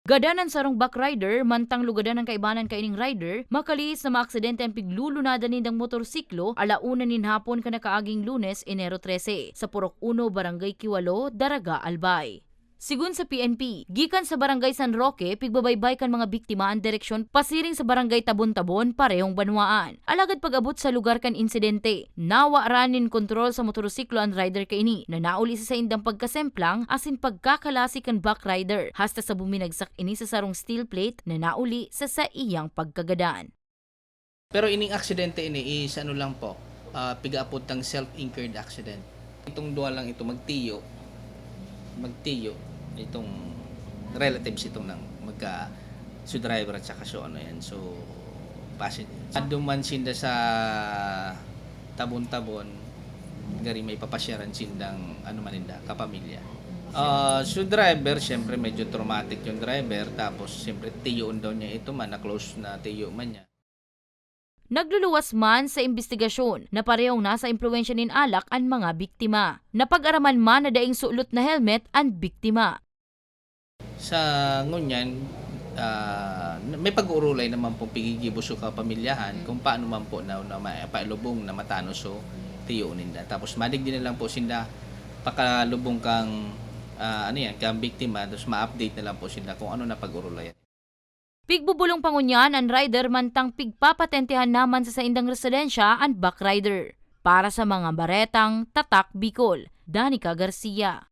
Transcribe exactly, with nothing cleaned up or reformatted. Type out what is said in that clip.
Gadan an sarong backrider, mantang lugadan an kaibanan kaining rider, makalihis na maaksidente an piglulunadan nindang motorsiklo, ala una nin hapon kan nakaaging Lunes, Enero trese, sa Purok Uno, Barangay Kiwalo, Daraga, Albay. Sigon sa P N P, gikan sa Barangay San Roque, pigbabaybay kan mga biktima an direksyon pasiring sa Barangay Tabon-Tabon, parehong banwaan. Alagad pag-abot sa lugar kan insidente, nawaran nin kontrol sa motorsiklo an rider kaini na nauli sa saindang pagkasemplang asin pagkakalasi kan backrider, hasta sa buminagsak ini sa sarong steel plate na nauli sa saiyang pagkagadan. Pero ining aksidente ini is ano lang po, ah, pigaapod tang self-incurred accident. Itong duwa lang ito magtiyo, magtiyo itong relatives itong nang magka, so driver at saka so ano yan, so passenger. Ando man sinda sa Tabon-Tabon, gari may papasyaran sindang ano man ninda, kapamilya. Ah, so driver, siyempre medyo traumatic yung driver, tapos siyempre tiyoon daw niya ito man, na close na tiyo man niya. Nagluluwas man sa imbestigasyon na parehong nasa impluwensya nin alak an mga biktima. Napag-araman man na daing sulot na helmet an biktima. Sa ngunyan, ah, may pag-uurulay naman pong pigigibo sa kapamilyahan kung paano man po na, na mapailubong na matanos so tiyo ninda. Tapos madigdi na lang po sinda pakalubong kang, ah, ano yan, kang biktima, tapos ma-update na lang po sinda kung ano na pag-urulayan. Pigbubulong pa ngunyan an rider mantang pigpapatentehan naman sa saindang residensya an backrider. Para sa mga baretang Tatak Bicol, Danica Garcia.